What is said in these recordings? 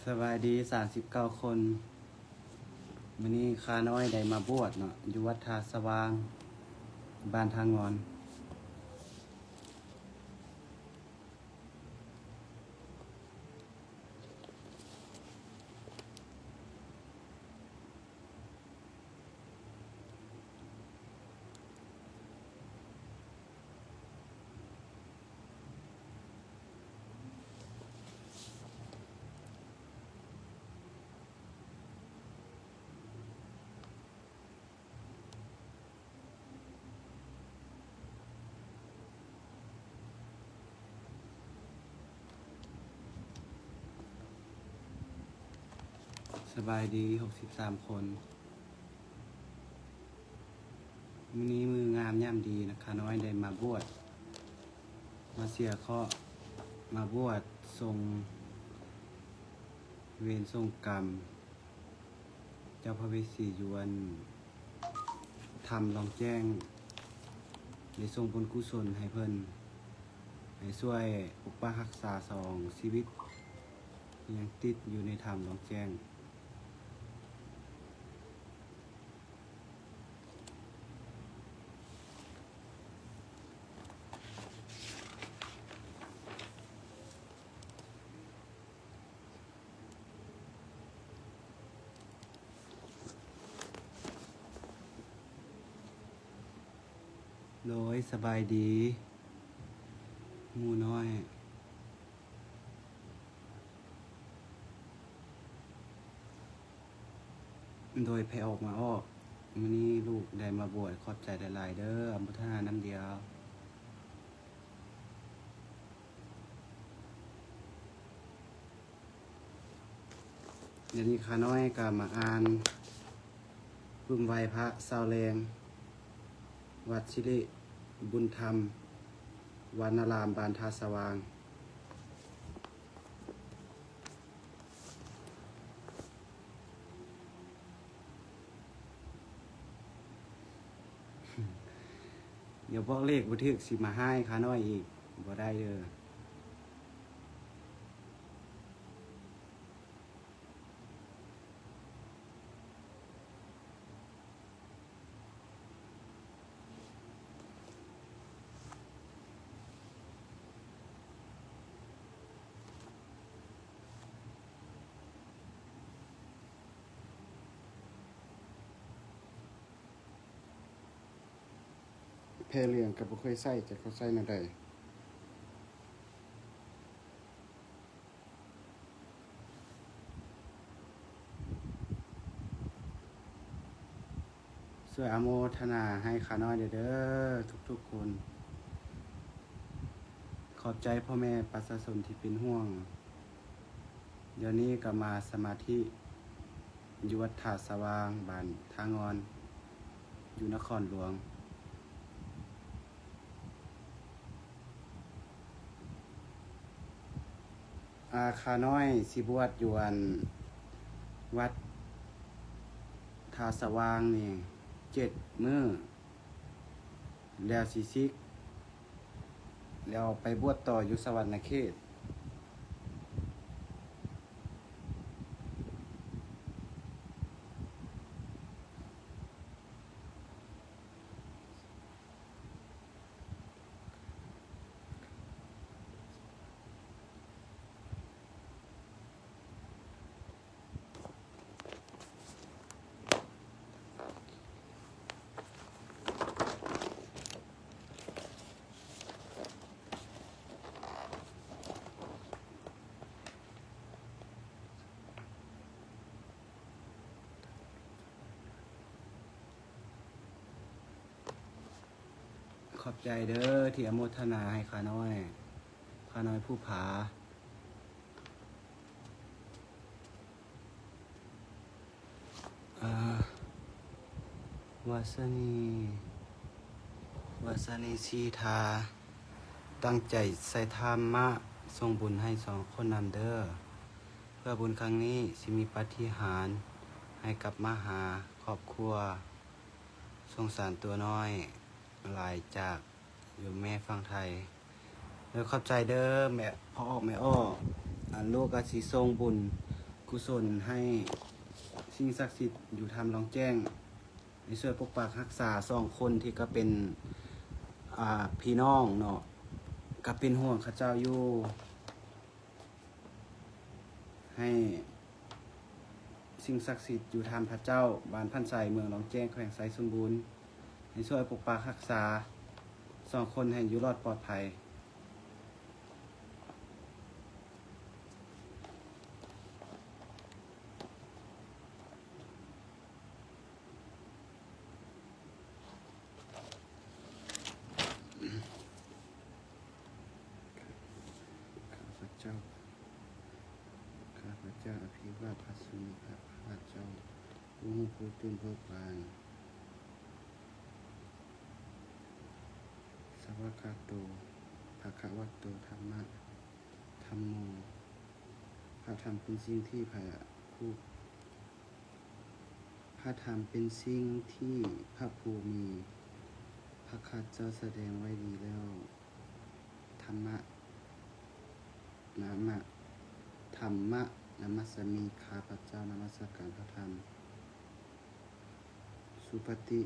ສະບາຍດີສາມສິບເກົ້າຄົນ. ມື້ນີ້ຂ້ານ້ອຍໄດ້ມາບວດເນາະ ຢູ່ວັດທ່າສະຫວ່າງ ບ້ານທ່າງ່ອນ. ສະບາຍດີຫົກສິບສາມຄົນ. ມື້ນີ້ມື້ງາມຍາມດີນະ ຂ້ານ້ອຍໄດ້ມາບວດ ມາເສຍເຄາະ ມາບວດສົ່ງເວນສົ່ງກຳ ເຈົ້າພະເວສີຢູ່ອັນ ຖ້ຳລ່ອງແຈ້ງ ໄດ້ສົ່ງບຸນກຸສົນໃຫ້ເພິ່ນ ໃຫ້ຊ່ວຍປົກປັກຮັກສາສອງຊີວິດ ທີ່ຍັງຕິດຢູ່ໃນຖ້ຳລ່ອງແຈ້ງ. ໂດຍ ສະບາຍດີໝູ່ນ້ອຍ. ໂດຍ ໃຜອອກມາອອກ ມື້ນີ້ລູກໄດ້ມາບວດ ຂອບໃຈຫຼາຍໆເດີ້ ອະນຸໂມທະນານຳດຽວ. ດຽວນີ້ຂ້ານ້ອຍກໍມາອ່ານປຶ້ມໄຫວ້ພະເຊົ້າແລງ ວັດສິລິບຸນທຳ ວານາລາມ ບ້ານທ່າສະຫວ່າງ. ດຽວບອກເລກບໍ່ຖືກ ຊິມາຮ້າຍຂ້ານ້ອຍອີກ ບໍ່ໄດ້ເດີ້. ແພເຫຼືອງກໍບໍ່ເຄີຍໃສ່ ຈັກເຂົາໃສ່ແນວໃດ. ຊ່ວຍອະໂມທະນາໃຫ້ຂ້ານ້ອຍແດ່ເດີ້ ທຸກໆຄົນ. ຂອບໃຈພໍ່ແມ່ປະຊາຊົນທີ່ເປັນຫ່ວງ. ດຽວນີ້ກໍມາສະມາທິຢູ່ວັດທ່າສະຫວ່າງ ບ້ານທ່າງ່ອນ ຢູ່ນະຄອນຫຼວງ. ອາ ຂ້ານ້ອຍຊິບວດຢູ່ອັນ ວັດທ່າສະຫວ່າງນີ້ເຈັດມື້ ແລ້ວຊິສິກ ແລ້ວໄປບວດຕໍ່ຢູ່ສະຫວັນນະເຂດ. ຂອບໃຈເດີ້ ທີ່ອະໂມທະນາໃຫ້ຂ້ານ້ອຍ, ຂ້ານ້ອຍພູຜາ. ອາ ວາສະນີ ວາສະນີສີທາ ຕັ້ງໃຈໃສ່ທຳມະ ສົ່ງບຸນໃຫ້ສອງຄົນນຳເດີ້. ເພື່ອບຸນຄັ້ງນີ້ຊິມີປາຕິຫານໃຫ້ກັບມາຫາຄອບຄົວ ສົງສານຕົວນ້ອຍຫຼາຍຈາກຢູ່ແມ່ຝັ່ງໄທ. ໂດຍຂອບໃຈເດີ້ແມ່ ພໍ່ອອກແມ່ອອກ. ອັນລູກກໍຊິສົ່ງບຸນ ກຸສົນໃຫ້ສິ່ງສັກສິດຢູ່ຖ້ຳລອງແຈ້ງ ໃຫ້ຊ່ວຍປົກປັກຮັກສາສອງຄົນທີ່ກໍເປັນ ອ່າ ພີ່ນ້ອງເນາະ ກໍເປັນຫ່ວງເຂົາເຈົ້າຢູ່ ໃຫ້ສິ່ງສັກສິດຢູ່ຖ້ຳພະເຈົ້າ ບ້ານພັນໄຊ ເມືອງລອງແຈ້ງ ແຂວງໄຊສົມບູນ ໃຫ້ຊ່ວຍປົກປັກຮັກສາສອງຄົນໃຫ້ຢູ່ລອດປອດໄພ. ຂ້າພະເຈົ້າ ຂ້າພະເຈົ້າອະພິວາດພະສຸນີພະພາກເຈົ້າ ຜູ້ຮູ້ຜູ້ຕື່ນເບີກບານ ສະວາກຂາໂຕ ພະຄະວະໂຕ ທຳມະ ທຳໂມ ພະທຳເປັນສິ່ງທີ່ພະຜູ້ ພະທຳເປັນສິ່ງທີ່ພະຜູ້ມີພະພາກເຈົ້າສະແດງໄວ້ດີແລ້ວ. ທຳມະ ນາມະ ທຳມະນະມັດສາມິ ຂ້າພະເຈົ້ານະມັດສະການພະທຳ. ສຸປະຕິ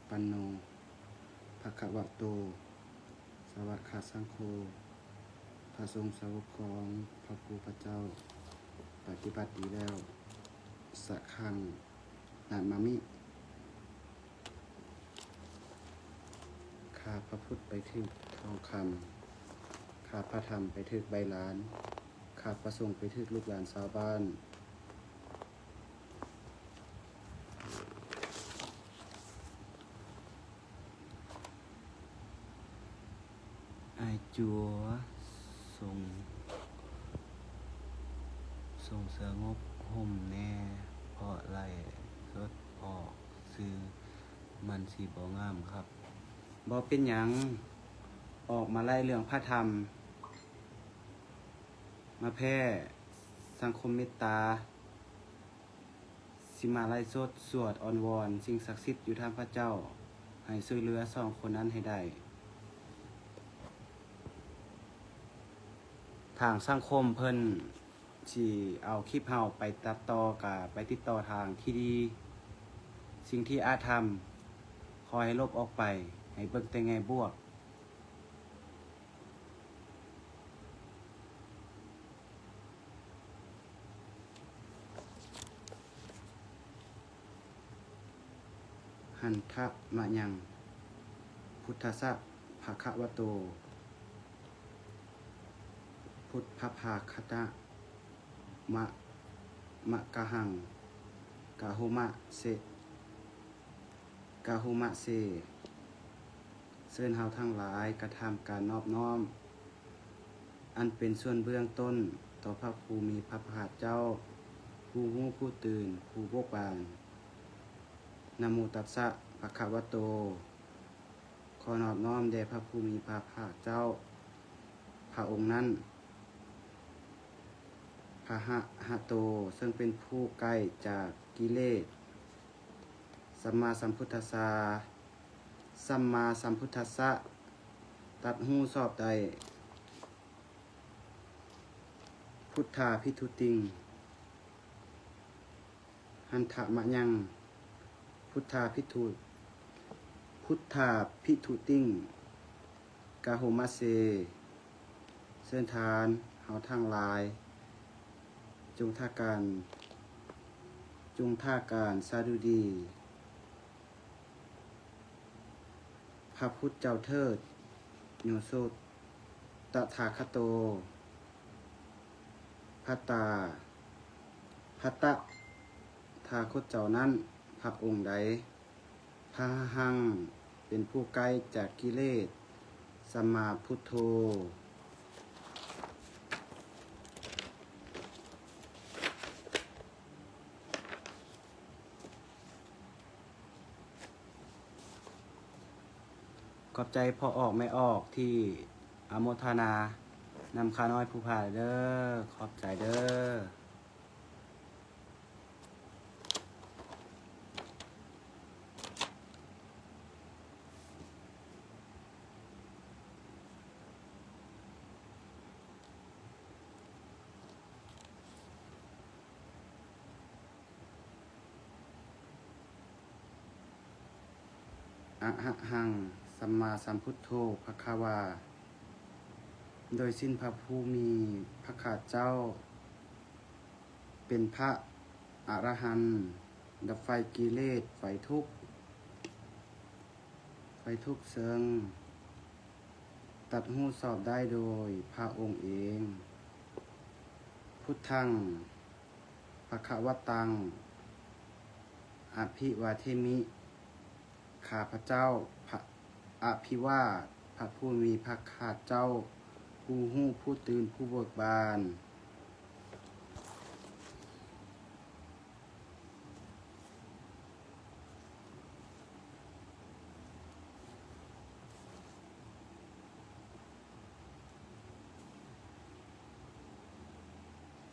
ປັນໂນ ພະຄະວະໂຕ ສາວະກະສັງໂຄ ພະສົງສາວົກຂອງພະຜູ້ພະເຈົ້າ ປະຕິບັດດີແລ້ວ ສະຄັງນະມາມິ. ຂ້າພະພຸດໄປຖືກທອງຄຳ, ຂ້າພະທຳໄປຖືກໃບລານ, ຂ້າພະສົງໄປຖືກລູກຫຼານຊາວບ້ານ. ອ້າຍຈົວ ຊົງ ຊົງສະຫງົບຮົ່ມແນ່ ເພາະໄລຟ໌ສົດອອກສື່ມັນຊິບໍ່ງາມຄັບ. ບໍ່ເປັນຫຍັງ, ອອກມາໄລຟ໌ເລື່ອງພະທຳ ມາແຜ່ສັງຄົມເມດຕາ. ຊິມາໄລຟ໌ສົດສວດອ້ອນວອນສິ່ງສັກສິດຢູ່ຖ້ຳພະເຈົ້າ ໃຫ້ຊ່ວຍເຫຼືອສອງຄົນນັ້ນໃຫ້ໄດ້. ທາງສັງຄົມເພິ່ນຊິເອົາຄລິບເຮົາໄປຕັດຕໍ່ ກະໄປຕິດຕໍ່ທາງທີ່ດີ. ສິ່ງທີ່ອາດທຳ ຂໍໃຫ້ລົບອອກໄປ, ໃຫ້ເບິ່ງແຕ່ແງ່ບວກ. ຫັນທະມະຍັງ ພຸດທັດສະ ພະຄະວະໂຕ ພຸດທະພາຄະຕະ ມະ ມະກະຫັງ ກະໂຮມະເສ ກະໂຮມະເສ. ເຊີນເຮົາທັງຫຼາຍກະທຳການນອບນ້ອມ ອັນເປັນສ່ວນເບື້ອງຕົ້ນຕໍ່ພະຜູ້ມີພະພາກເຈົ້າ ຜູ້ຮູ້ຜູ້ຕື່ນ ຜູ້ເບີກບານ. ນະໂມຕັດສະ ພະຄະວະໂຕ. ຂໍນອບນ້ອມແດ່ພະຜູ້ມີພະພາກເຈົ້າພະອົງນັ້ນ. ພະຫະຫະໂຕ ເຊິ່ງເປັນຜູ້ໄກຈາກກິເລດ. ສຳມາສຳພຸດທັດສາ ສຳມາສຳພຸດທັດສະ ຕັດຮູ້ຊອບໄດ້. ພຸດທາພິທຸຕິງ ຫັນທະມະຍັງ ພຸດທາພິທຸ ພຸດທາພິທຸຕິງ ກະໂຮມະເສ. ເຊີນທ່ານເຮົາທັງຫຼາຍ ຈົ່ງຖ້າການ ຈົ່ງຖ້າການສະດຸດີ. ພະພຸດເຈົ້າເທີດ ໂຍໂຊ ຕະຖາຄະໂຕ ພັດຕາ ພັດຕະ ທາຄົດເຈົ້ານັ້ນ ພະອົງໃດ ພະຫັງ ເປັນຜູ້ໄກຈາກກິເລດ ສຳມາພຸດໂທ. ຂອບໃຈພໍ່ອອກແມ່ອອກທີ່ອະໂມທະນານຳຂ້ານ້ອຍຜູ້ພາເດີ້. ຂອບໃຈເດີ້. ອະຫະຫັງ ສຳມາສຳພຸດໂທ ພະຄະວາ. ໂດຍສິ້ນພະຜູ້ມີພະພາກເຈົ້າ ເປັນພະອະລະຫັນ ດັບໄຟກິເລດ ໄຟທຸກ ໄຟທຸກເຊິ່ງຕັດຮູ້ຊອບໄດ້ໂດຍພະອົງເອງ. ພຸດທັງ ພະຄະວັດຕັງ ອະພິວາເທມິ. ຂ້າພະເຈົ້າ ພະ ອະພິວາດພະຜູ້ມີພະພາກເຈົ້າ ຜູ້ຮູ້ ຜູ້ຕື່ນ ຜູ້ເບີກບານ.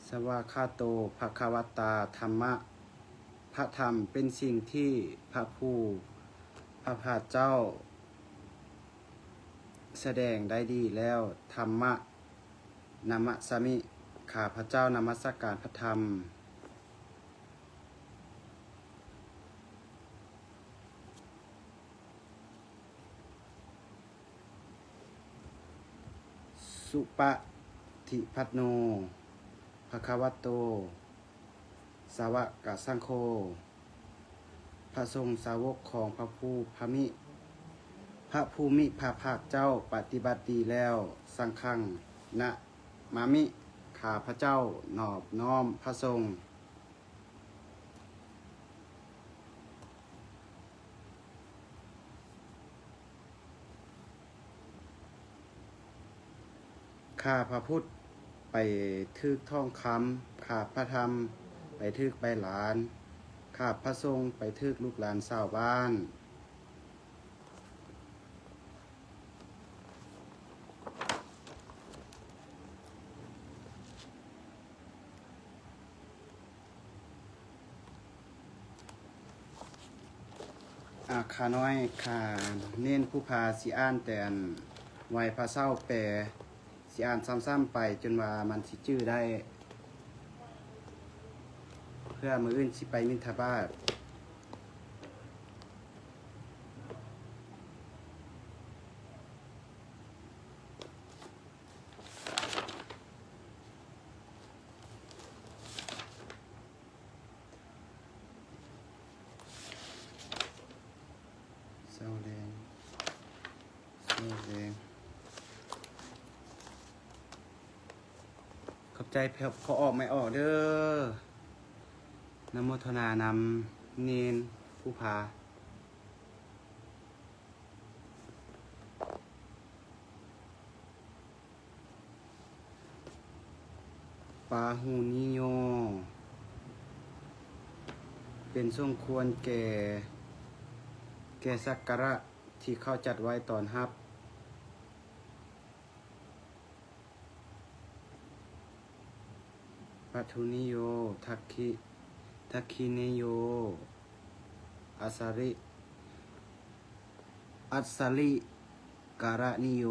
ສະວາຄາໂຕ ພະຄະວັດຕາ ທຳມະ. ພະທຳເປັນສິ່ງທີ່ພະຜູ້ ພະພາກເຈົ້າ ສະແດງໄດ້ດີແລ້ວ. ທຳມະ ນະມະສາມິ. ຂ້າພະເຈົ້ານະມັດສະການພະທຳ. ສຸປະຕິປັນໂນ ພະຄະວະໂຕ ສາວະກະສັງໂຄ. ພະສົງສາວົກຂອງພະຜູ້ ພະມິ ພະຜູ້ມີພະພາກເຈົ້າປະຕິບັດດີແລ້ວ. ສັງຄັງ ນະມາມິ. ຂ້າພະເຈົ້ານອບນ້ອມພະສົງ. ຂ້າພະພຸດໄປຖືກທອງຄຳ, ຂ້າພະທຳໄປຖືກໃບລານ, ຂ້າພະສົງໄປຖືກລູກຫຼານຊາວບ້ານ. ອາ ຂ້ານ້ອຍ ຂ້າເນນພູຜາ ຊິອ່ານແຕ່ອັນໄວພະເຊົາແປ, ຊິອ່ານຊ້ຳໆໄປຈົນວ່າມັນຊິຈື່ໄດ້ ເພື່ອມື້ອື່ນຊິໄປບິນທະບາດ. ເຊົ້າແລງ ເຊົ້າແລງ ຂອບໃຈພໍ່ອອກແມ່ອອກເດີ້. ອະນຸໂມທະນານຳເນນພູຜາ. ປາຫູນິໂຍ ເປັນສົມຄວນແກ່ ແກ່ສັກກາລະທີ່ເຂົາຈັດໄວ້ຕ້ອນຮັບ. ປາຫູນິໂຍ ທັກຂິ ທັກຂິນິໂຍ ອາສະລິ ອັດສະລິກາລະນິໂຍ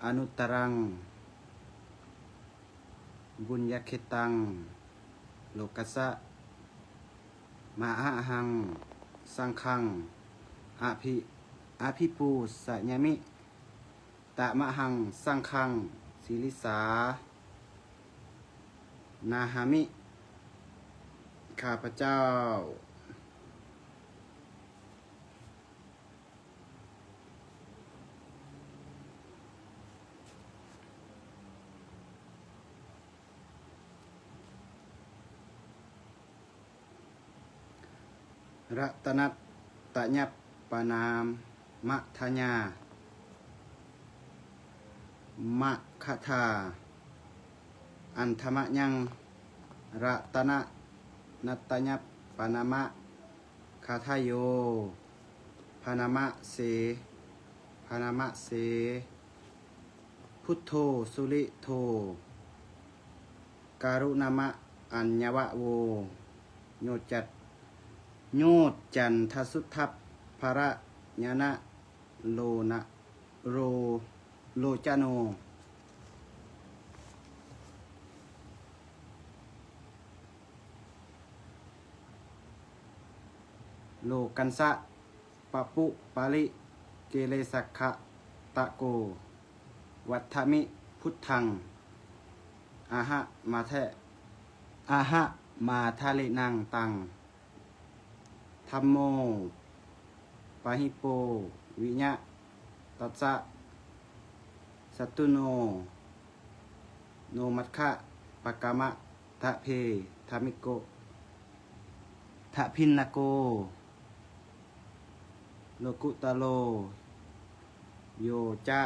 ອະນຸດຕະລັງ ບຸນຍະເຂຕັງ ໂລກັດສະ ມະຫະຫັງ ສັງຄັງ ອະພິ ອະພິປູຊະຍາມິ ຕະມະຫັງ ສັງຄັງ ສິລິສານາຫາມິ. ຂ້າພະເຈົ້າ ລັດຕະນັດຕະຍັບປະນາມະທະຍາ ມະຄະທາ ອັນທະມະຍັງ ລັດຕະນະນັດຕະຍັບປະນາມະຄະທາໂຍ ພະນາມະເສ ພະນາມະເສ ພຸດໂທ ສຸລິໂທ ກາລຸນາມະ ອັນຍະວະໂວ ໂຍດຈັດ ໂຍດຈັນທະສຸດທັບພະລະຍານະໂລນະ ໂລ ໂລຈະໂນ ໂລກັນສະ ປະປຸປະລິເກເລສັກຂະຕະໂກ ວັດຖະມິພຸດທັງ ອະຫະມາເທ ອະຫະມາທະລິນັງຕັງ ທຳໂມ ປະຫິໂປ ວິຍະຕັດສະ ສັດຕຸໂນ ໂນມັດຂະ ປະກະມະ ທະເພ ທະມິໂກ ທະພິນນະໂກ ໂລກຸດຕະໂລ ໂຍຈະ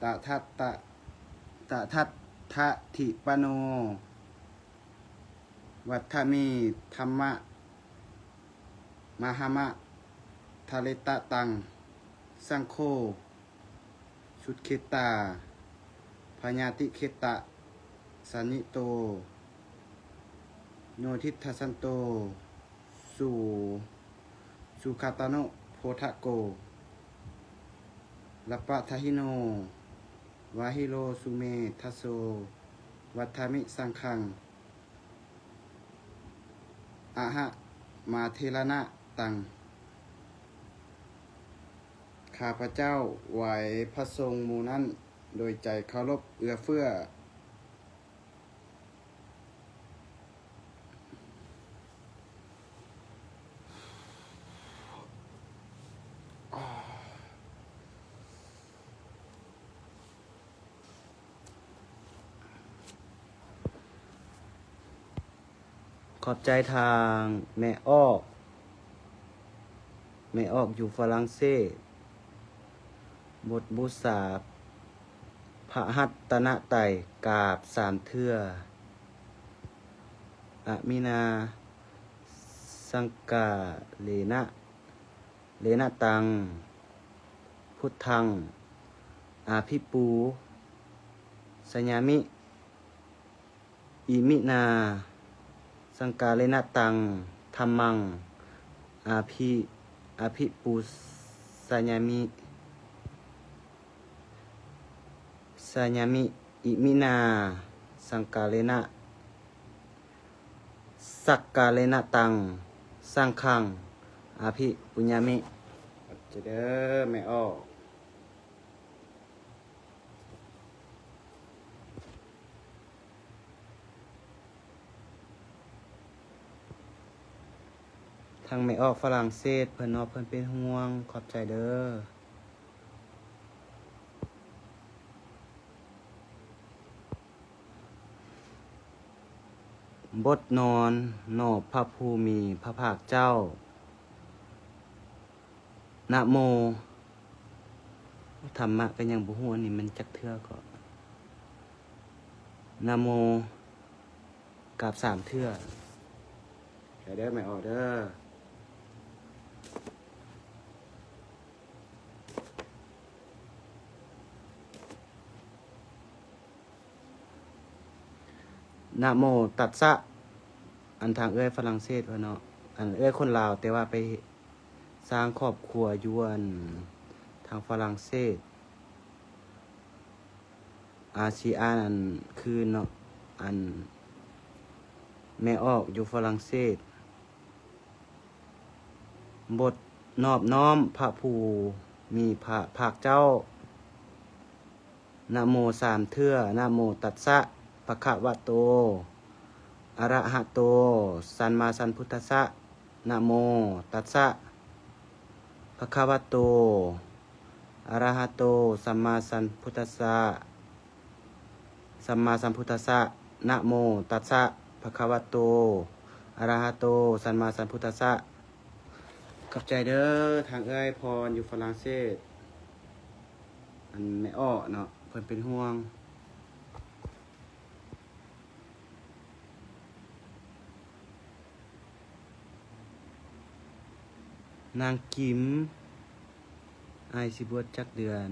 ຕະທັດຕະ ຕະທັດທະທິປະໂນ ວັດຖະມິທຳມະ ມະຫະມະທະເລຕະຕັງ ສັງໂຄ ສຸເຂຕາ ພະຍາຕິເຂຕະສະນິໂຕ ໂຍທິດທະສັນໂຕ ສຸ ສຸຂະຕານຸໂພທະໂກ ລະປະທະຫິໂນ ວາຫິໂລສຸເມທະໂສ ວັດຖະມິສັງຄັງ ອະຫະມາເທລະນະຕັງ. ຂ້າພະເຈົ້າໄຫວ້ພະສົງໝູ່ນັ້ນໂດຍໃຈເຄົາລົບເອື້ອເຟື້ອ. ຂອບໃຈທາງແມ່ອອກ ແມ່ອອກຢູ່ຝຣັ່ງເສດ. ບົດບູຊາພະຮັດຕະນະໄຕ ກາບສາມເທື່ອ. ອະມິນາສັງກາເລນະ ເລນະຕັງ ພຸດທັງ ອະພິປູຊະຍາມິ. ອິມິນາສັງກາເລນະຕັງ ທຳມັງ ອະພິ ອະພິປູຊະຍາມິ ຊະຍາມິ. ອິມິນາສັງກາເລນະ ສັກກາເລນະຕັງ ສັງຄັງ ອະພິປຸຍາມິ. ເດີແມ່ອອກ. ທາງແມ່ອອກຝຣັ່ງເສດເພິ່ນເນາະ ເພິ່ນເປັນຫ່ວງ ຂອບໃຈເດີ. ບົດນອນນອບພະພູມີພະພາກເຈົ້າ. ນະໂມ ທຳມະກໍຍັງບໍ່ຮູ້ອັນນີ້ມັນຈັກເທື່ອກໍ ນະໂມ ກາບສາມເທື່ອ. ໃຈເດີແມ່ອອກເດີ. ນະໂມຕັດສະ ອັນທາງເອື້ອຍຝຣັ່ງເສດວ່າເນາະ ອັນເອື້ອຍຄົນລາວ ແຕ່ວ່າໄປສ້າງຄອບຄົວຢູ່ອັນທາງຝຣັ່ງເສດ. ອາ ຊິອ່ານອັນຄືນເນາະ ອັນແມ່ອອກຢູ່ຝຣັ່ງເສດ. ບົດນອບນ້ອມພະພູມີພະພາກເຈົ້າ. ນະໂມສາມເທື່ອ. ນະໂມຕັດສະ ພະຄະວະໂຕ ອະລະຫະໂຕ ສຳມາສຳພຸດທັດສະ. ນະໂມຕັດສະ ພະຄະວະໂຕ ອະລະຫະໂຕ ສຳມາສຳພຸດທັດສະ ສຳມາສຳພຸດທັດສະ. ນະໂມຕັດສະ ພະຄະວະໂຕ ອະລະຫະໂຕ ສຳມາສຳພຸດທັດສະ. ຂອບໃຈເດີ ທາງເອື້ອຍພອນຢູ່ຝຣັ່ງເສດ ອັນແມ່ອອກເນາະ ເພິ່ນເປັນຫ່ວງ. ນາງກິມ ອ້າຍຊິບວດຈັກເດືອນ?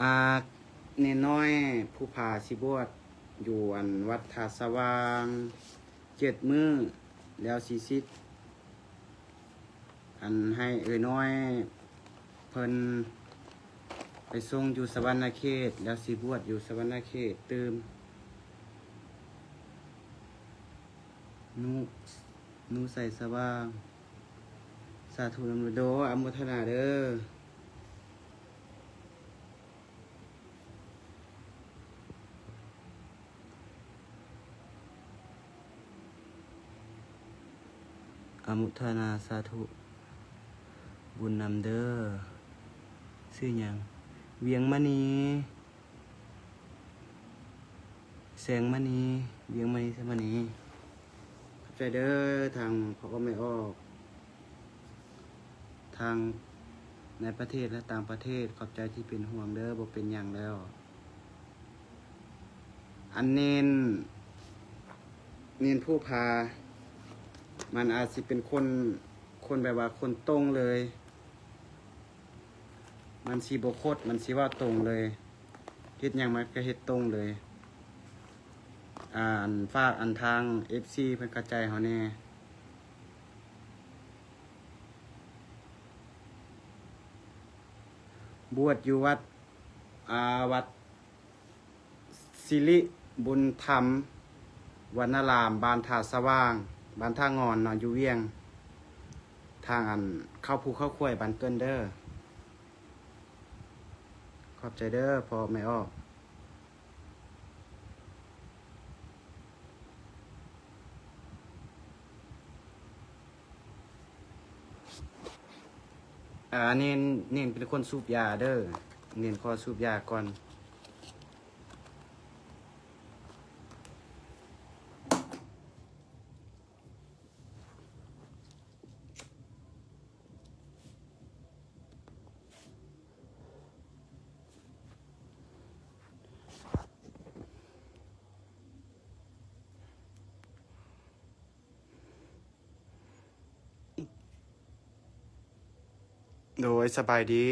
ອາ ເນນນ້ອຍພູຜາຊິບວດຢູ່ອັນວັດທ່າສະຫວ່າງເຈັດມື້ ແລ້ວຊິສິດ ອັນໃຫ້ເອື້ອຍນ້ອຍເພິ່ນໄປສົ່ງຢູ່ສະຫວັນນະເຂດ ແລ້ວຊິບວດຢູ່ສະຫວັນນະເຂດຕື່ມ. ນຸ ນຸໄຊສະຫວ່າງ. ສາທຸນຳເດີ ອະໂມທະນາເດີ. ອະໂມທະນາສາທຸບຸນນຳເດີ. ຊື່ຫຍັງ? ວຽງມະນີ ແສງມະນີ ວຽງມະນີ ແສງມະນີ. ຂອບໃຈເດີ ທາງພໍ່ອອກແມ່ອອກ ທັງໃນປະເທດ ແລະ ຕ່າງປະເທດ. ຂອບໃຈທີ່ເປັນຫ່ວງເດີ ບໍ່ເປັນຫຍັງແລ້ວ. ອັນເນນ ເນນພູຜາ ມັນອາດຊິເປັນຄົນ ຄົນແບບວ່າຄົນຕົງເລີຍ. ມັນຊິບໍ່ຄົດ ມັນຊິເວົ້າຕົງເລີຍ. ເຮັດຫຍັງມັນກະເຮັດຕົງເລີຍ. ອັນ ຝາກອັນທາງເອັຟຊີເພິ່ນເຂົ້າໃຈເຮົາແດ່. ບວດຢູ່ວັດ ອ່າ ວັດ ສິລິບຸນທຳວັນນາລາມ ບ້ານທ່າສະຫວ່າງ ບ້ານທ່າງ່ອນເນາະ ຢູ່ວຽງ ທາງອັນເຂົ້າພູເຂົ້າຄວາຍບ້ານເກີນເດີ. ຂອບໃຈເດີພໍ່ແມ່ອອກ. ອ່າ ເນນ ເນນເປັນຄົນສູບຢາເດີ ເນນຂໍສູບຢາກ່ອນ. ໂດຍ ສະບາຍດີ.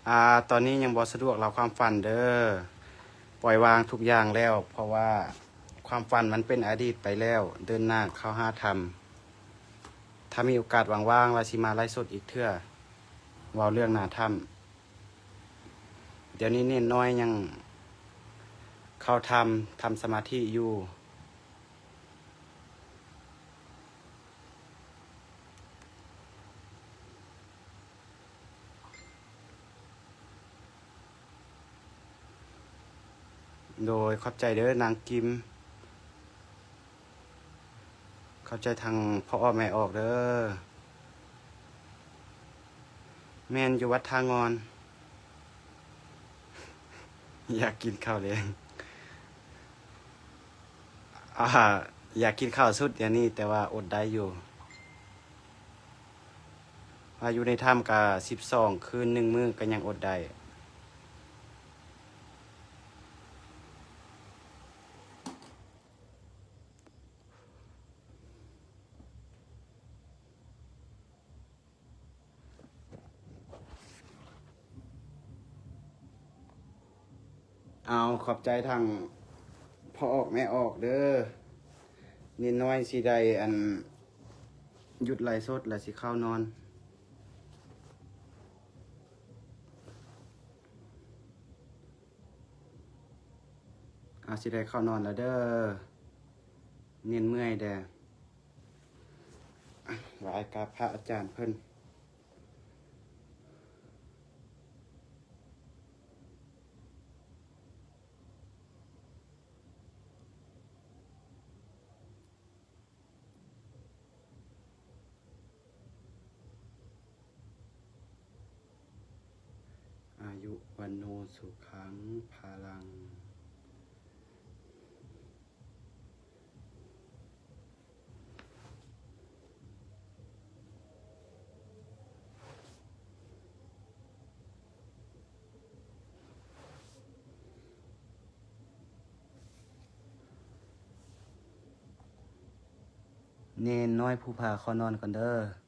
ອ່າ ຕອນນີ້ຍັງບໍ່ສະດວກເລົ່າຄວາມຝັນເດີ ປ່ອຍວາງທຸກຢ່າງແລ້ວ ເພາະວ່າຄວາມຝັນມັນເປັນອະດີດໄປແລ້ວ. ເດີນໜ້າເຂົ້າຫາທຳ ຖ້າມີໂອກາດວ່າງໆ ວ່າຊິມາໄລຟ໌ສົດອີກເທື່ອ ເວົ້າເລື່ອງໜ້າຖ້ຳ. ດຽວນີ້ເນນນ້ອຍຍັງເຂົ້າຖ້ຳ ທຳສະມາທິຢູ່. ໂດຍ ຂອບໃຈເດີນາງກິມ. ເຂົ້າໃຈທາງພໍ່ອອກແມ່ອອກເດີ ແມ່ນຢູ່ວັດທ່າງ່ອນ. ຢາກກິນເຂົ້າແລງ ອ່າ ຢາກກິນເຂົ້າສຸດດຽວນີ້ ແຕ່ວ່າອົດໄດ້ຢູ່ ວ່າຢູ່ໃນຖ້ຳກະສິບສອງຄືນ ໜຶ່ງມື້ກະຍັງອົດໄດ້. ເອົາ ຂອບໃຈທາງພໍ່ອອກແມ່ອອກເດີ ນິດໜ້ອຍຊິໄດ້ ອັນ ຢຸດໄລຟ໌ສົດແລ້ວຊິເຂົ້ານອນ. ອາ ຊິໄດ້ເຂົ້ານອນແລ້ວເດີ ເນນເມື່ອຍແດ່ ໄຫວ້ກັບພະອາຈານເພິ່ນ. ອາຍຸ ວັນໂນ ສຸຂັງ ພະລັງ. ເນນນ້ອຍພູຜາ ຂໍນອນກ່ອນເດີ.